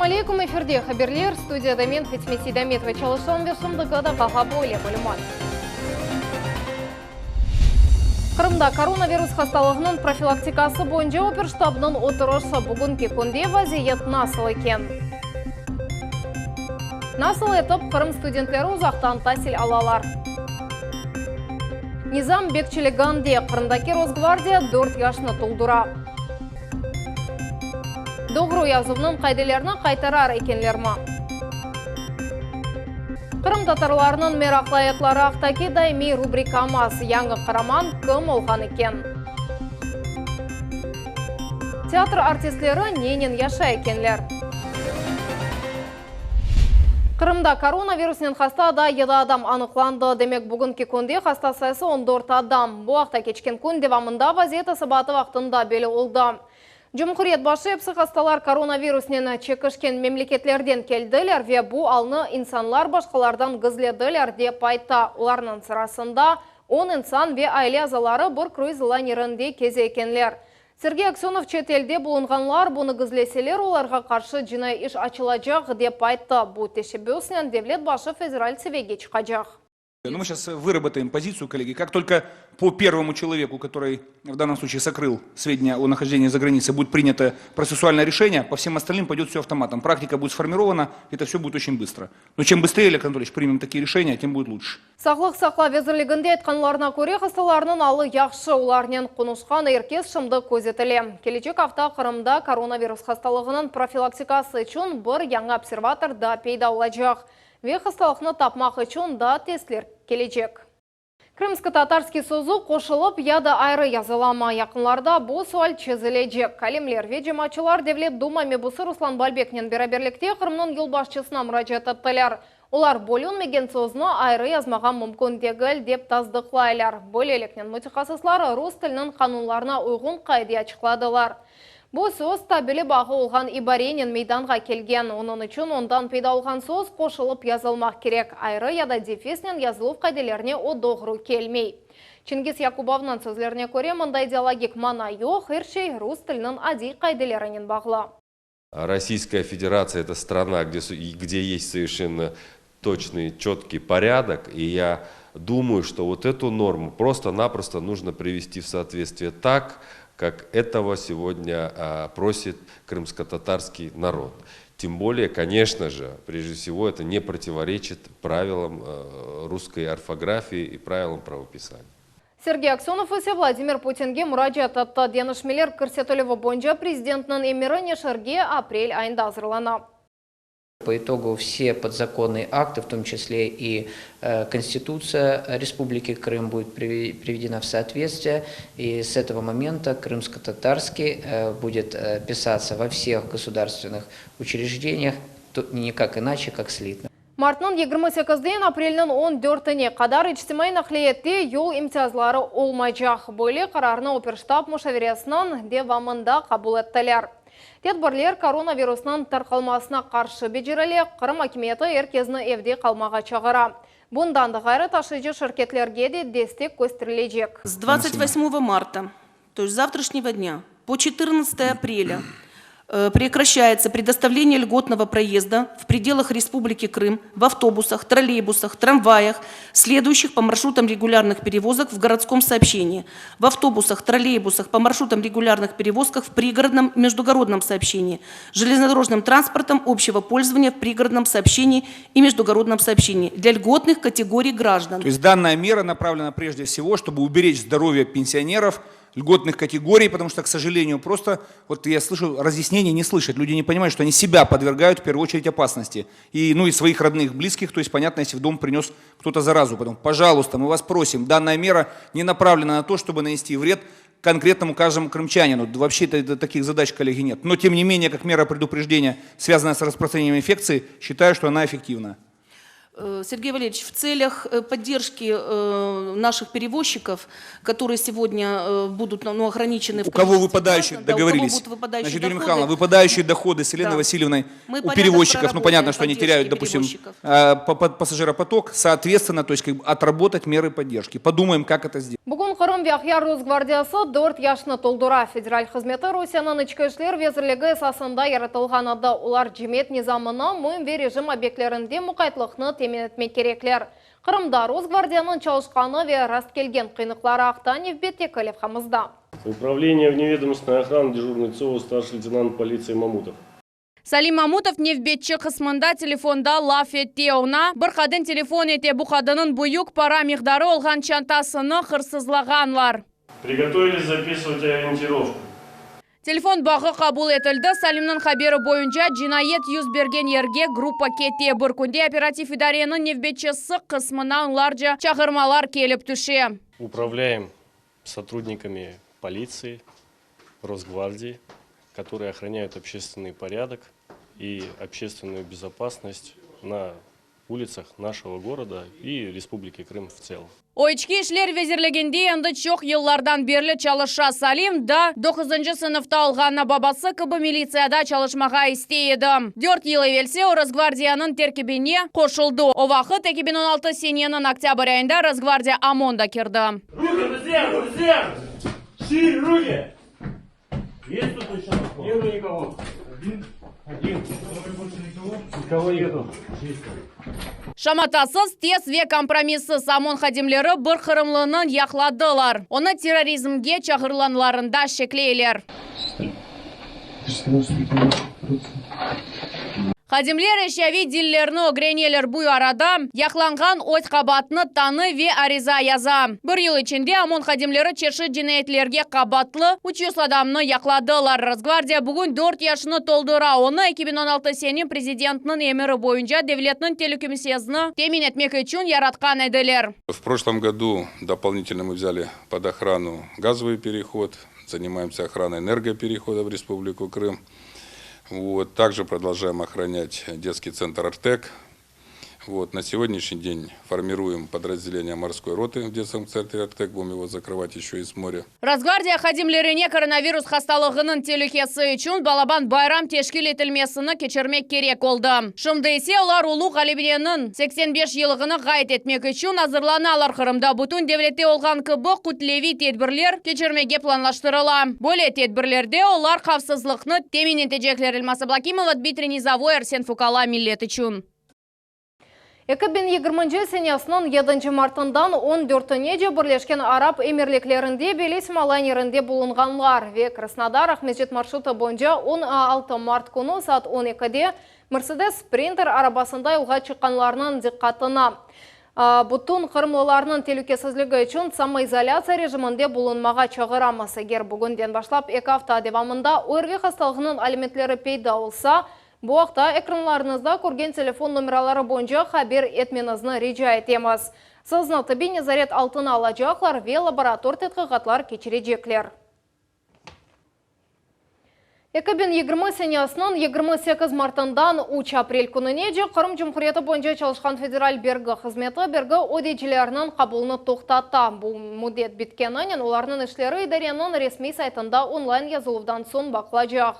aleykum, efirde haberler, studiyada men Fatime Seydametova çalışam ve şimdiki daqağa böyle malümat. Qırımda koronavirus hastalığınıñ profilaktikası boyunca operştabnıñ oturışı, bugünki künde vaziyet nasıl eken? Nasıl etip Qırım studentleri uzaqtan tasil alalar? Nizam bekçiliginde Qırımdaki Rosgvardiya dört yaşnı toldura. Doğru yazuvnıñ qaidelerini qaytarar ekenlermi? Qırımtatarlarnıñ meraqlı ayatları aqtaki daimiy rubrikamız Yañı qaraman kim olğan eken? Teatr artistleri nenen yaşay ekenler? Qırımda koronavirusnen hasta daa yedi adam anıqlandı. Demek, bugünki künde hasta sayısı on dört adam. Bu aqta keçken kün devamında vaziyet esabatı vaqtında belli oldı. Cumhuriyet başı episi hastalar koronavirusnen çekişken memleketlerden keldiler ve bu alnı insanlar başqalardan gizlediler, dep ayta. Olarnıñ sırasında on insan ve aile azaları bir kruiz laynerinde keze ekenler. Sergey Aksönov çetelde bulunğanlar bunı gizleseler, olarğa qarşı cinaiy iş açılacaq, dep ayttı. Bu teşebbüsnen devlet başı federal seviyege çıqacaq. Но мы сейчас выработаем позицию, коллеги. Как только по первому человеку, который в данном случае сокрыл сведения о нахождении за границей, будет принято процессуальное решение, по всем остальным пойдет все автоматом. Практика будет сформирована, это все будет очень быстро. Но чем быстрее, Олег Анатольевич, примем такие решения, тем будет лучше. Sağlıq saqlav nazirliginde aytqanlarına köre, hastalarnıñ alı yahşı, olarnen qonuşqan er kes şimdi közetile. Kelecek afta Qırımda koronavirus hastalığınıñ profilaktikası içün bir yañı observator da peyda olacaq. Ve hastalıqnı tapmaq içün da testler kelecek. Крымско-татарский sözü qoşulıp ya da ayrı yazılamı? Yaqınlarda bu sual çezilecek. Alimler ve cemaatçılar Devlet Duma mebusı Ruslan Balbeknen beraberlikte Qırımnıñ yolbaşçısına muracaat ettiler. Olar bölünmegen sözni ayrı yazmağa mümkün degil, dep tasdıqlaylar. Böyleliknen mütehassıslar rus tiliniñ qanunlarına uyğun qaide açıqladılar. Bu söz tabili bağı olğan ibarenen meydanğa kelgen. Onıñ içün ondan peyda olğan söz qoşulıp yazılmaq kerek. Ayrı ya da defisnen yazıluv qaidelerine o doğru kelmey. Çingiz Yakubovnıñ sözlerine köre, mında ideologik mana yoq, er şey rus tiliniñ adiy qaidelerinen bağlı. Российская Федерация – это страна, где, где есть совершенно точный, четкий порядок, и я думаю, что вот эту норму просто-напросто нужно привести в соответствие так, как этого сегодня просит крымско-татарский народ. Тем более, конечно же, прежде всего, это не противоречит правилам русской орфографии и правилам правописания. Sergey Aksönov ise Vladimir Putinge muracaat etti. Deñişmeler kirsetilüvi boyunca prezidentniñ emiri neşirge aprel ayında azırlana. По итогу все подзаконные акты, в том числе и Конституция Республики Крым, будет приведена в соответствие. И с этого момента крымско-татарский будет писаться во всех государственных учреждениях, никак иначе, как слитно. Martnıñ 28-inden aprelniñ 14-ine qadar içtimaiy naqliyatta yol imtiyazları olmaycaq. Böyle qararnı operştab muşaveresiniñ devamında qabul ettiler. Tedbirler koronavirusnıñ tarqalmasına qarşı becerile, Qırım akimiyeti er kesni evde qalmağa çağıra. Bundan da ğayrı taşıyıcı şirketlerge de destek kösterilecek. С 28 марта, то есть завтрашнего дня, по 14 апреля прекращается предоставление льготного проезда в пределах Республики Крым в автобусах, троллейбусах, трамваях, следующих по маршрутам регулярных перевозок в городском сообщении, в автобусах, троллейбусах по маршрутам регулярных перевозках в пригородном междугородном сообщении, железнодорожным транспортом общего пользования в пригородном сообщении и междугородном сообщении для льготных категорий граждан. То есть данная мера направлена прежде всего, чтобы уберечь здоровье пенсионеров, льготных категорий, потому что, к сожалению, просто, вот я слышу, разъяснений не слышат. Люди не понимают, что они себя подвергают в первую очередь опасности. И, ну, и своих родных, близких, то есть, понятно, если в дом принес кто-то заразу. Потом, пожалуйста, мы вас просим, данная мера не направлена на то, чтобы нанести вред конкретному каждому крымчанину. Вообще таких задач, коллеги, нет. Но, тем не менее, как мера предупреждения, связанная с распространением инфекции, считаю, что она эффективна. Сергей Валерьевич, в целях поддержки наших перевозчиков, которые сегодня будут, ну, ограничены в У кого количестве выпадающие, граждан, да, у кого договорились. будут выпадающие Значит, Юлия доходы. Михайловна, выпадающие доходы с Еленой Да. Васильевной Мы у порядок перевозчиков, ну понятно, проработаем что они поддержки теряют, допустим, перевозчиков. пассажиропоток, соответственно, то есть как бы отработать меры поддержки. Подумаем, как это сделать. Bugün Qırım ve Aqyar Rosgvardiyası dört yaşını toldura. Federal hızmeti Rusiyeniñ İçki işler vezirligi esasında yaratılğan edi. Olar cemiyet nizamını, müim ve rejim obyektlerinde muqaytlıqnı temin etmek kerekler. Qırımda Rosgvardiyanıñ çalışqanı ve rastkelgen qıyınlıqları aqta nevbetteki levhamızda. Управление вневедомственной охраны дежурный ЦО старший лейтенант полиции Мамутов. Salim Mamutov nevbetçi qısmında telefonda laf ete. Oña bir qadın telefon ete. Bu qadınnıñ büyük para miqdarı olğan çantasını hırsızlağanlar. Приготовились записывать ориентировку. Telefon bağı qabul etildi. Salimniñ haberi boyunca cinayet yüz bergen yerge gruppa kete. Bir künde operativ idareniñ nevbetçisi qısmına onlarca çağırmalar kelip tüşe. Управляем сотрудниками полиции, Росгвардии, которые охраняют общественный порядок и общественную безопасность на улицах нашего города и Республики Крым в целом. O İçki işler vezirliginde endi çoq yıllardan berli çalışa. Salim daa doquzıncı sınıfta olğanda babası kibi militsiyada çalışmağa istey edi. Dört yıl evelsi o Rosgvardiyanıñ terkibine qoşuldı. O vaqıt 2016 seneniñ oktâbr ayında Rosgvardiya OMON da kirdi. Руки на землю, на землю! Шире руки! Есть тут еще? Нету никого. Один? Один. Никого нету. Şamatasız, tez ve kompromissiz OMON hadimleri bir qırımlını yaqaladılar. Onı terrorizmge çağırğanlarında şekleyler. Hadimler eşyaviy delillerni ögreneler. Bu arada yaqalanğan öz qabaatını tanıy ve ariza yaza. Bir yıl içinde OMON hadimleri çeşit cinayetlerde qabaatlı 300 adamnı yaqaladılar. Rosgvardiya bugün 4 yaşını toldura. Onı 2016 sene prezidentiniñ emiri boyunca devletniñ telükesizligini temin etmek içün yaratqan ediler. В прошлом году дополнительно мы взяли под охрану газовый переход, занимаемся охраной энергоперехода в Республику Крым. Вот. Также продолжаем охранять детский центр «Артек». Вот. На сегодняшний день формируем подразделение морской роты в детском центре «Артек», будем его закрывать еще и с моря. Rosgvardiya hadimlerine koronavirus hastalığınıñ telükesi içün balaban bayram teşkil etilmesini keçirmek kerek oldı. Şimdi ise olar ulu ğalebeniñ 85 yıllığını qayd etmek içün azırlanalar. Qırımda bütün devlette olğan kibi kütleviy tedbirler keçirmege planlaştırıla. Böyle tedbirlerde olar havfsızlıqnı temin etecekler. Elmaz Ablakimova, Dmitriy Nizavoy, Arsen Fukala, Millet içün. 2020 senesiniñ 7 martından 14-nece Birleşken Arap Emirliklerinde Bellissima laynerinde bulunğanlar ve Krasnodar Aqmescit marşrutı boyunca 16 mart künü saat 12-de Mercedes Sprinter arabasında yolğa çıqqanlarnıñ diqqatına. Bütün qırımlılarnıñ telükesizligi içün samoizolâtsiya rejiminde bulunmağa çağıramız. Eger bugünden başlap eki afta devamında ÖRVİ hastalığınıñ alâmetleri peyda olsa, bu aqta ekranlarıñızda körgen telefon nomeraları boyunca haber etmeñizni rica etemiz. Sizni tibbiy nezaret altına alacaqlar ve laborator tedqiqatlar keçirecekler. 2020 senesiniñ 28 martından 3 aprel kününece Qırım Cumhuriyeti boyunca çalışqan Federal bergi hızmeti bergi ödeyicilerniñ qabulını toqtata. Bu müddet bitkeninen olarnıñ işleri idareniñ resmiy saytında onlayn yazıluvdan soñ baqılacaq.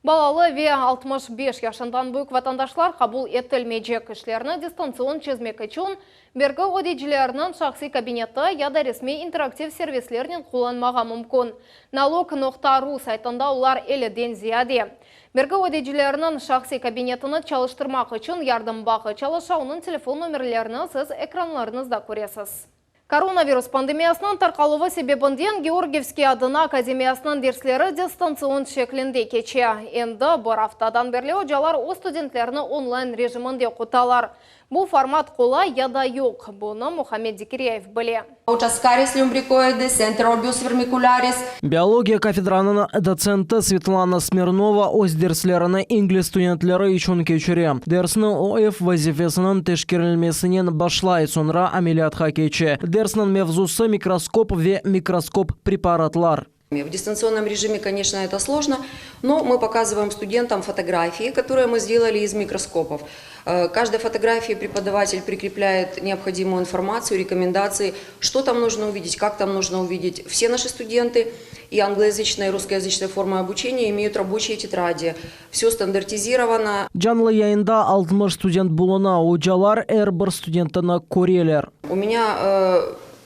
Balalı ve 65 yaşından büyük vatandaşlar qabul etilmeycek. İşlerni distantsion çezmek içün bergi ödeyicilerniñ şahsiy kabineti ya da resmiy interaktiv servislernen qullanmağa mümkün. Nalog.ru saytında olar 50-den ziyade. Bergi ödeyicilerniñ şahsiy kabinetini çalıştırmaq içün yardım bağı çalışa, onıñ telefon nomerlerini siz ekranlarıñızda köresiz. Koronavirus pandemiyasınıñ tarqaluvı sebebinden Georgiyevskiy adına akademiyasınıñ dersleri distantsion şeklinde keçe. Endi bir aftadan berli ocalar öz studentlerini onlayn rejiminde oqutalar. Bu format qolay ya da yoq, bunı Muhammed Zikriyev bile. Ascaris lumbricoides, Enterobius vermicularis. Biologiya kafedranıñ dotsenti Svetlana Smirnova öz derslerini ingliz studentleri içün keçire. Dersni o ev vazifesiniñ teşkerilmesinen başlay, soñra ameliyatqa keçe. Dersniñ mevzusı mikroskop ve mikroskop preparatlar. В дистанционном режиме, конечно, это сложно, но мы показываем студентам фотографии, которые мы сделали из микроскопов. Э, каждой фотографии преподаватель прикрепляет необходимую информацию, рекомендации, что там нужно увидеть, как там нужно увидеть. Все наши студенты и англоязычной, и русскоязычной формы обучения имеют рабочие тетради. Все стандартизировано. Canlı yayında 60 student buluna, ocalar er bir studentini köreler. У меня э,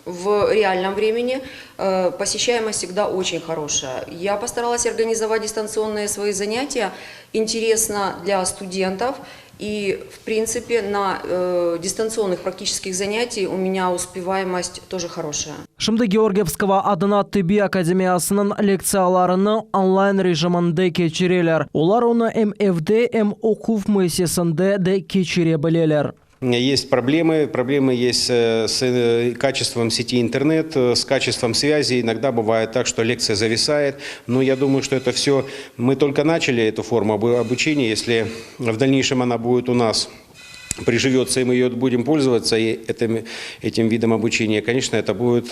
в реальном времени э, посещаемость всегда очень хорошая. Я постаралась организовать дистанционные свои занятия интересно для студентов. И, в принципе, на э, дистанционных практических занятий у меня успеваемость тоже хорошая. Şimdi Georgiyevskogo adına tıbbiy akademiyasınıñ lektsiyalarını onlayn rejiminde keçireler. Olar onı em evde, em oquv müessisesinde de keçire bileler. Есть проблемы, проблемы есть э, с э, качеством сети интернет, э, с качеством связи. Иногда бывает так, что лекция зависает. Но я думаю, что это все... Мы только начали эту форму обучения. Если в дальнейшем она будет у нас приживется, и мы ее будем пользоваться и этим, этим видом обучения, конечно, это будет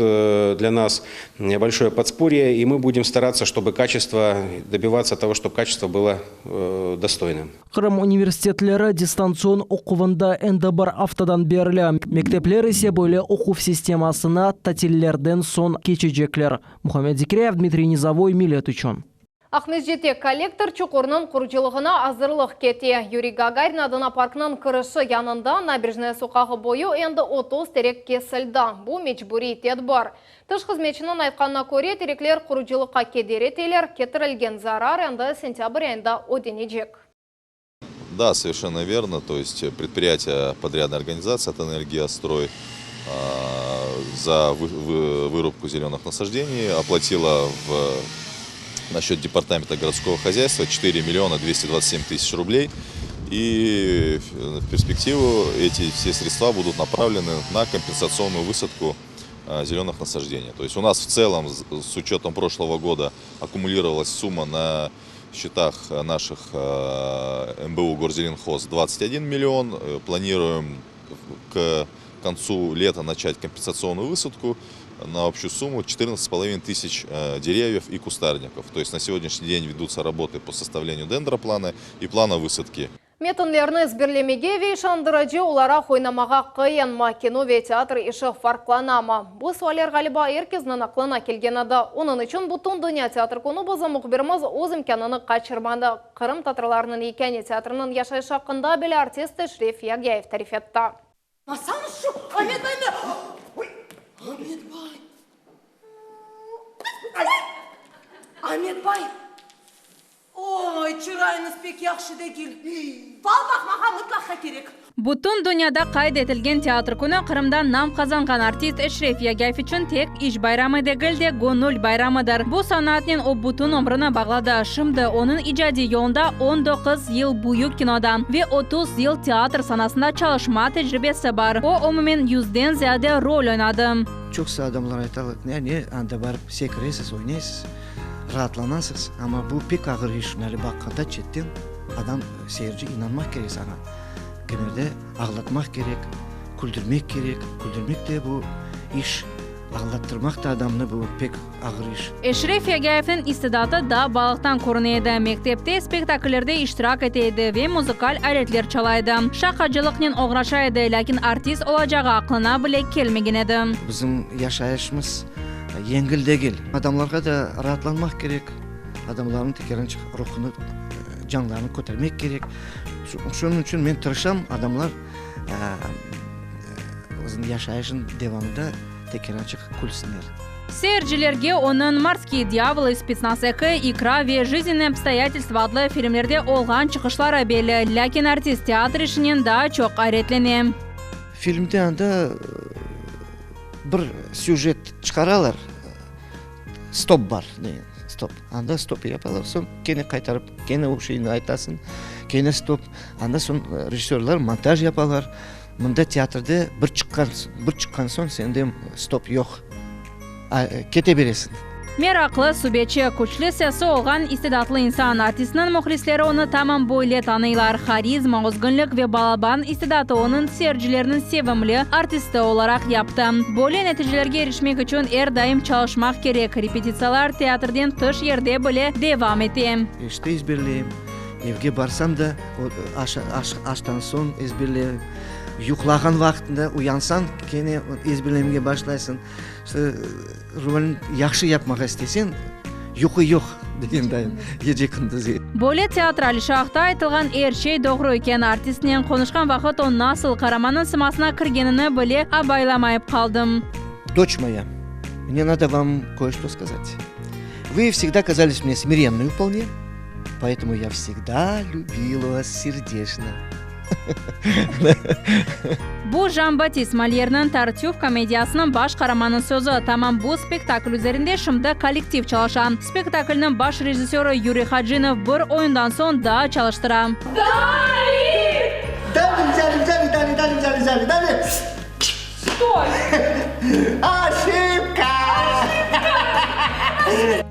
для нас большое подспорье, и мы будем стараться, чтобы качество, добиваться того, чтобы качество было достойным. Qırım universitetleri distantsion oquvında endi bir aftadan berli. Mektepler ise böyle oquv sistemasına tatillerden soñ keçecekler. Muhammed Zikriyev, Dmitriy Nizavoy, Millet içün. Aqmescitte kollektor çuqurınıñ qurucılığına azırlıq kete. Yuriy Gagarin adına parknıñ kirişi yanında Naberejnaya soqağı boyu endi 30 terek kesildi. Bu mecburiy tedbir. Tış hızmetçiniñ aytqanına köre, terekler qurucılıqqa keder eteler, ketirilgen zarar endi sentâbr ayında ödenecek. Да, совершенно верно. То есть предприятие, подрядная организация «Энергострой» за вырубку зеленых насаждений оплатила в, на счет департамента городского хозяйства 4 миллиона 227 тысяч рублей. И в перспективу эти все средства будут направлены на компенсационную высадку зеленых насаждений. То есть у нас в целом с учетом прошлого года аккумулировалась сумма на счетах наших МБУ «Горзеленхоз» 21 миллион. Планируем к концу лета начать компенсационную высадку на общую сумму 14,5 тысяч деревьев и кустарников. То есть на сегодняшний день ведутся работы по составлению дендроплана и плана высадки. Metinlerni ezberlemege ve işandırıcı olaraq oynamağa qıyınmı, kino ve teatr işi farqlanamı? Bu sualler ğaliba er kesniñ aqlına kelgen edi. Onıñ içün Bütündünya teatr künü bizim mühbirimiz öz imkânını qaçırmadı. Qırımtatarlarnıñ yekâne teatriniñ yaşayışı aqqında belli artist Eşref Yagyayev tarif etti. Masañız şu, Amet baynı. Oy, Amet bay. Ay, Amet bay. Oy, çırayıñız pek yahşı degil. Fal baqmağa mıtlaqa kerek. Bütün dünyada qayd etilgen teatr künü Qırımda nam qazanğan artist Eşref Yagyayev içün tek iş bayramı degil de, göñül bayramıdır. Bu sanatnen o bütün ömrüni bağladı. Şimdi onıñ icadiy yolunda 19 yıl büyük kinoda ve 30 yıl teatr sanasında çalışma tecribesi bar. O, umumen yüzden ziyade rol oynadı. Çoqusı adamlar aytalar, ne, ne, anda barıp sekiresiz, oynaysız, raatlanasız, amma bu pek ağır iş. Yani baqqanda çetten adam, seyirci inanmaq kerek saña. Kimerde ağlatmaq kerek, küldürmek kerek. Küldürmek de bu iş, ağlattırmaq da adamnı bu pek ağır iş. Eşref Yagayevniñ istidatı daa balalıqtan körüne edi. Mektepte spektakllerde iştirak ete edi ve muzıkal aletler çala edi. Şaqacılıqnen oğraşa edi, lâkin artist olacağı aqlına bile kelmegen edi. Bizim yaşayışımız yengil degil. Adamlarğa da raatlanmaq kerek, adamlarnıñ tekerince ruhunı, canlarını kötermek kerek. Şunıñ içün men tırışam, adamlar özüniñ yaşayışınıñ devamında tekeraçıq külsinler. Seyircilerge onıñ Morskiye dyavolı, Spetsnaz eki, İkra ve Жизненные obstoyatelstva adlı filmlerde olğan çıqışları belli. Lâkin artist teatr işinen daa çoq ayretlene. Filmde anda bir süjet çıqaralar, stop bar, stop. Anda stop yapalar, soñ kene qaytarıp, kene o şeyni aytasıñ, kene stop. Anda soñ rejissörlar montaj yapalar. Mında teatrde bir çıqqan, bir çıqqan soñ sende stop yoq, kete beresiñ. Meraqlı, subetçi, küçlü sesi olğan istidatlı insan. Artistniñ mühlisleri onı tamam böyle tanıylar. Harizma, özgünlik ve balaban istidatı onıñ seyircilerniñ sevimli artisti olaraq yaptı. Böyle neticelerge irişmek içün er daim çalışmaq kerek. Repetitsiyalar teatrden tış yerde bile devam ete. İşte ezberleyim. Evge barsam da, aş, aş, aştan soñ ezberleyim. Yuqlağan vaqtında uyansañ, kene ezberlemege başlaysıñ. İşte, rolni yahşı yapmağa isteseñ, yuqu yoq, degендayın, gece-kündüz. Böyle teatral şahta aytılğan er şey doğru eken. Artistnen qonuşqan vaqıt o nasıl qaramannıñ sımasına kirgenini bile abaylamayıp qaldım. Doç moya, mne nado vam koye-çto skazat. Vı vsegda kazались mne smirennою vполне, poetomu ya vsegda lübila vas serdeçno. Bu Jan-Batist Molyerniñ Tartüf komediyasınıñ baş qaramanınıñ sözü. Tamam bu spektakl üzerinde şimdi kollektiv çalışa. Spektaklniñ baş rejissörı Yuriy Hajinov bir oyundan soñ daa çalıştıra.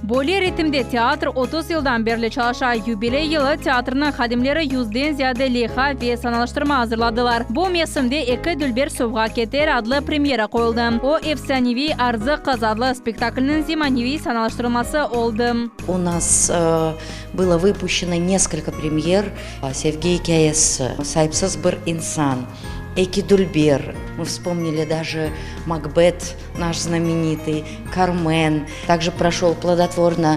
Böyle ritimde teatr 30 yıldan berli çalışa. Yubiley yılı teatrnıñ hadimleri yüzden ziyade leyha ve sanalaştırma azırladılar. Bu mevsimde Eki dülber suvğa keter adlı premyera qoyuldı. O, efsaneviy Arzı qız adlı spektaklniñ zemaneviy sanalaştırılması oldı. U nas bylo vıpuşçeno neskolko premyer, Sevgi ikâyesi, Saipsiz bir insan, Eki dülber, mı vspomnili daje Makbet naş znamenitый, Karmen, takje proşol plodotvorno,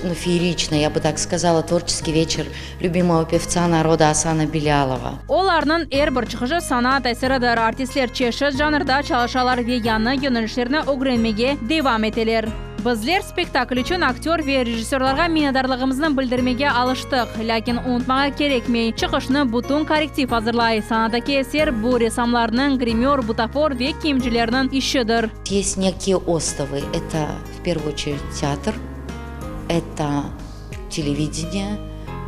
nu, feeriçno, ya bı tak skazala, tvorçeskiy veçer lübimogo pevtsa naroda Asana Bilâlova. Olarnıñ er bir çıqışı sanat eseridir. Artistler çeşit janrda çalışalar ve yañı yönelişlerni ögrenmege devam eteler. Bizler spektakl içün aktör ve rejissörlarğa minnetdarlığımıznı bildirmege alıştıq. Lâkin unutmağa kerekmey, çıqışnı bütün kollektiv azırlay. Sanadaki eser, bu ressamlarnıñ, grimör, butafor ve kiyimcilerniñ işidir. Есть некие остовы, это, в первую очередь, театр, это телевидение,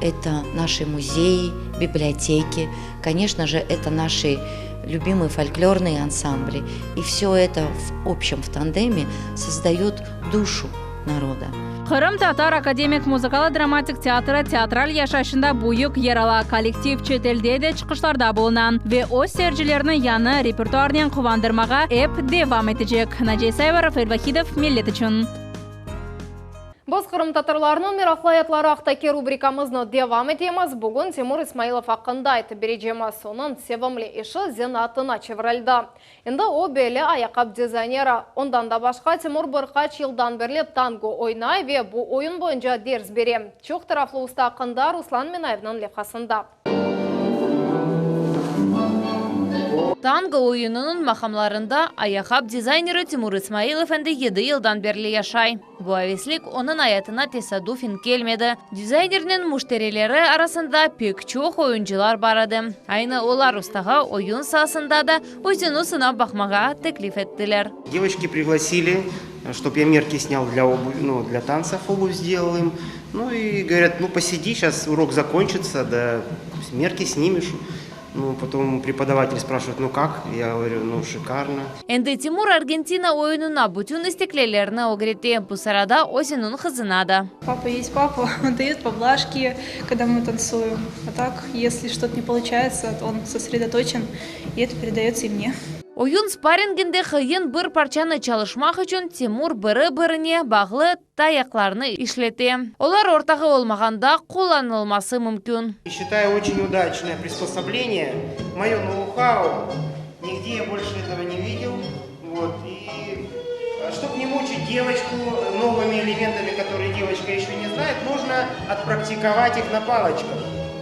это наши музеи, библиотеки, конечно же, это наши любимые фольклорные ансамбли. И все это в общем, в тандеме создает душу народа. Qırımtatar akademik muzıkalı-dramatik teatrı teatral yaşayışında büyük yer ala, kollektiv çetelde de çıqışlarda buluna ve öz seyircilerini yañı repertuarnen quvandırmağa ep devam etecek. Naciye İsayeva, Rafael Vahidov, Millet içün. Biz qırımtatarlarnıñ meraqlı ayatları aqtaki rubrikamıznı devam etemiz. Bugün Timur İsmailov aqqında aytıp berecemiz. Onıñ sevimli işi zenaatına çevirildi. Endi o belli ayaqqap dizayneri. Ondan da başqa Timur bir qaç yıldan berli tango oynay ve bu oyun boyunca ders bere. Çoq taraflı usta aqqında Ruslan Minayevniñ levhasında. Tango oyunınıñ maqamlarında ayaqqap dizayneri Timur İsmailov endi yedi yıldan berli yaşay. Bu aveslik onıñ ayatına tesadüfen kelmedi. Dizaynerniñ müşterileri arasında pek çoq oyuncılar bar edi. Aynı olar ustağa oyun saasında da özüni sınap baqmağa teklif ettiler. Devoçki priglasili, ştob ya merki snyal dlâ obuvi, nu, dlâ tantsov obuv sdelal im. Nu i govorât, nu posidi, şas urok zakonçitsâ, da merki snimeş. Nu, potom prepodavatel spraşivaet, nu kak? Ya govorü, nu şikarno. Endi Timur Argentina oyunına bütün isteklilerni ögrete, bu sırada özüniñ qızına da. Papa есть papa, on dayet poblajki, kogda mı tansuem. A tak, esli çto-to ne poluçayetsâ, to on sosredotoçen, i eto peredayetsâ i mne. Oyun sparringinde qıyın bir parçanı çalışmaq içün Timur biri-birine bağlı tayaqlarnı işlete. Olar ortağı olmağanda qullanılması mümkün. Считаю очень удачное приспособление, мое ноу-хау, нигде я больше этого не видел, вот, и чтоб не мучить девочку новыми элементами, которые девочка еще не знает, нужно отпрактиковать их на палочках.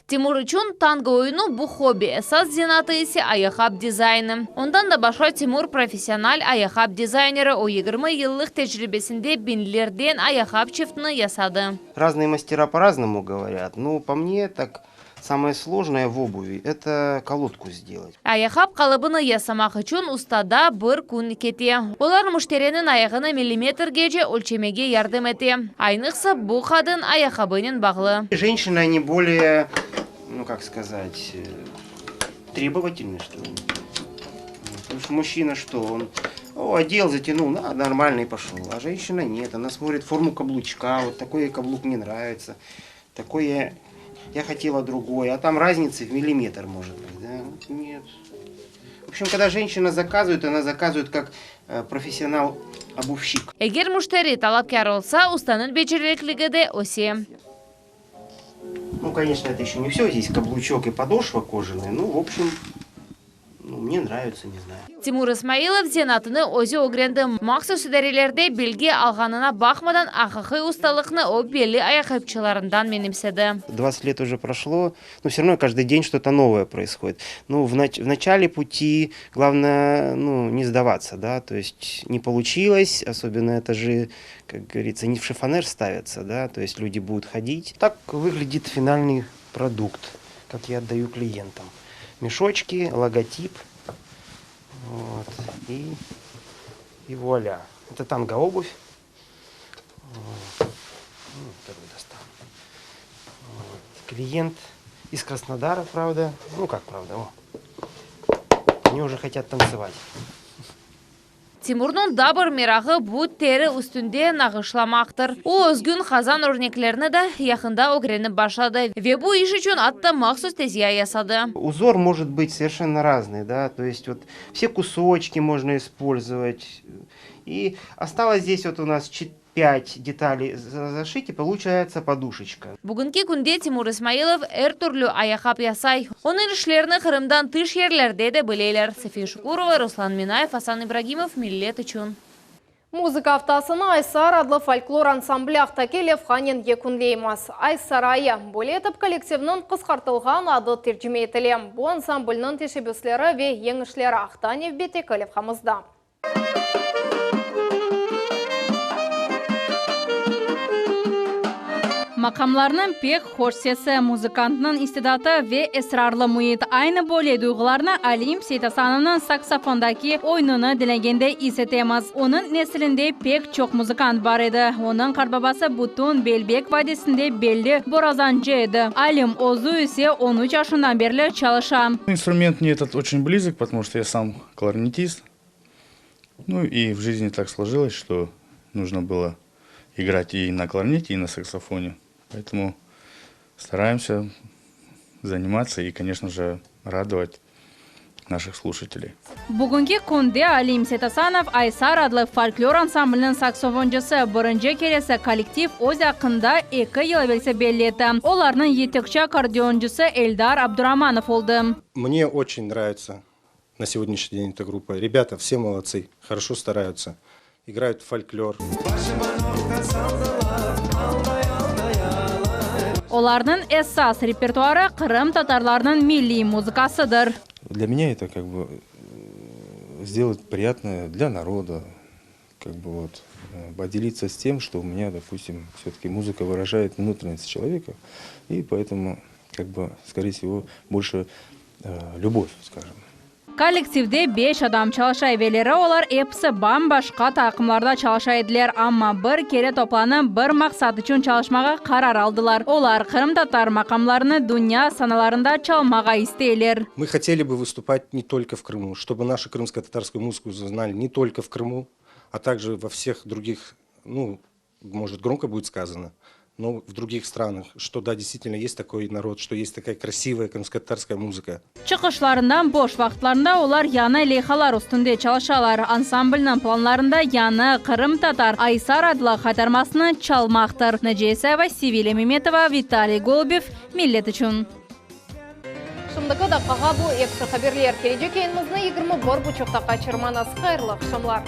Timur içün tango oyunı bu hobbi, esas zenaatı ise ayaqqap dizaynı. Ondan da başqa Timur professional ayaqqap dizayneri, o 20 yıllıq tecribesinde biñlerden ayaqqap çiftini yasadı. Разные мастера по-разному говорят, но по мне так самое сложное в обуви это колодку сделать. Ayaqqap qalıbını yasamaq içün ustada bir kün kete. Olar müşteriniñ ayağını millimetrgece ölçemege yardım ete. Aynıqsa bu qadın ayaqqabınen bağlı. Женщины они более, ну как сказать, требовательны, что ли. Потому что мужчина что, он. О, одел, затянул, на, нормально и пошел. А женщина нет, она смотрит форму каблучка, вот такой ей каблук не нравится, такой я, я хотела другой, а там разница в миллиметр может быть, да? Нет. В общем, когда женщина заказывает, она заказывает как э, профессионал-обувщик. Eger müşteri talapkâr olsa, ustanıñ becerikliligi de öse. Ну, конечно, это еще не все. Здесь каблучок и подошва кожаная. Ну, в общем, ну, мне нравится, не знаю. Timur İsmailov zenaatını özü ögrendi. Mahsus idarelerde bilgi alğanına baqmadan, aqiqiy ustalıqnı o belli ayaqqapçılarından menimsedi. 20 лет уже прошло, но все равно каждый день что-то новое происходит. Ну, в, нач в начале пути главное, ну, не сдаваться, да, то есть не получилось, особенно это же, как говорится, не в шифонер ставится, да, то есть люди будут ходить. Так выглядит финальный продукт, как я отдаю клиентам. Мешочки, логотип, вот, и, и вуаля. Это танго-обувь. Вот. Ну, вторую достану. Вот. Клиент из Краснодара, правда. Ну, как правда, о. Они уже хотят танцевать. Timurnıñ daa bir merağı bu teri üstünde nağışlamaqtır. O, özgün qazan örneklerini de yaqında ögrenip başladı. Ve bu iş içün atta mahsus tezgâ yasadı. Узор может быть совершенно разный, да, то есть вот все кусочки можно использовать. И осталось здесь вот у нас 5 деталей зашить, и получается подушечка. Bugünki künde Timur İsmailov er türlü ayaqqap yasay. Onıñ işlerini Qırımdan tış yerlerde de bileler. Safiye Şukurova, Ruslan Minayev, Asan İbragimov, Millet içün. Muzıka aftasını Aysar adlı folklor ansambli aqtaki levhanen yekünleymiz. Ay Sarayı. Böyle etip kollektivniñ qısqartılğan adı tercime etile. Bu ansamblniñ teşebbüsleri ve yeñişleri aqta nevbetteki levhamızda. Maqamlarnıñ pek hoş sesi, muzıkantnıñ istidatı ve esrarlı müit, aynı böyle duyğularnı Alim Seytasanovnıñ saksofondaki oyunını diñlegende is etemiz. Onıñ neslinde pek çoq muzıkant bar edi. Onıñ qartbabası bütün Belbek vadisinde belli borazancı edi. Alim özü ise on üç yaşından berli çalışa. Инструмент мне этот очень близок, потому что я сам кларнетист. Ну и в жизни так сложилось, что нужно было играть и на кларнете, и на саксофоне. Поэтому стараемся заниматься и, конечно же, радовать наших слушателей. Bugünki künde Alim Seytasanov Aysar adlı folklor ansambliniñ saksofoncısı. Birinci keresi kollektiv öz aqqında eki yıl evelsi belli etti. Olarnıñ yetekçi akkordeoncısı Eldar Abduramanov oldı. Мне очень нравится на сегодняшний день эта группа. Ребята все молодцы, хорошо стараются, играют фольклор. Olarnıñ esas repertuarı qırımtatarlarnıñ milliy muzıkasıdır. Для меня это как бы сделать приятное для народа, как бы вот поделиться с тем, что у меня, допустим, все-таки музыка выражает внутренность человека, и поэтому, как бы, скорее всего, больше любовь, скажем. Kollektivde beş adam çalışa. Evelleri olar episi bam-başqa taqımlarda çalışa ediler, amma bir kere toplanıp, bir maqsat içün çalışmağa qarar aldılar. Olar qırımtatar maqamlarını dünya sanalarında çalmağa isteyler. Мы хотели бы выступать не только в Крыму, чтобы нашу крымско-татарскую музыку знали не только в Крыму, а также во всех других, ну, может, громко будет сказано, но в других странах, что да, действительно есть такой народ, что есть такая красивая крымско-татарская музыка. Çıqışlarından boş vaqıtlarında olar yañı leyhalar üstünde çalışalar. Ansamblniñ planlarında yañı qırımtatar Aysar adlı qaytarmasını çalmaqtır. Naciye İsayeva, Sevilya Memetova, Vitaliy Golubev, Millet içün. Şimdiki daqqağa bu episi haberler. Kelecek yayınımıznı 21 buçuqta qaçırmañız. Hayırlı aqşamlar.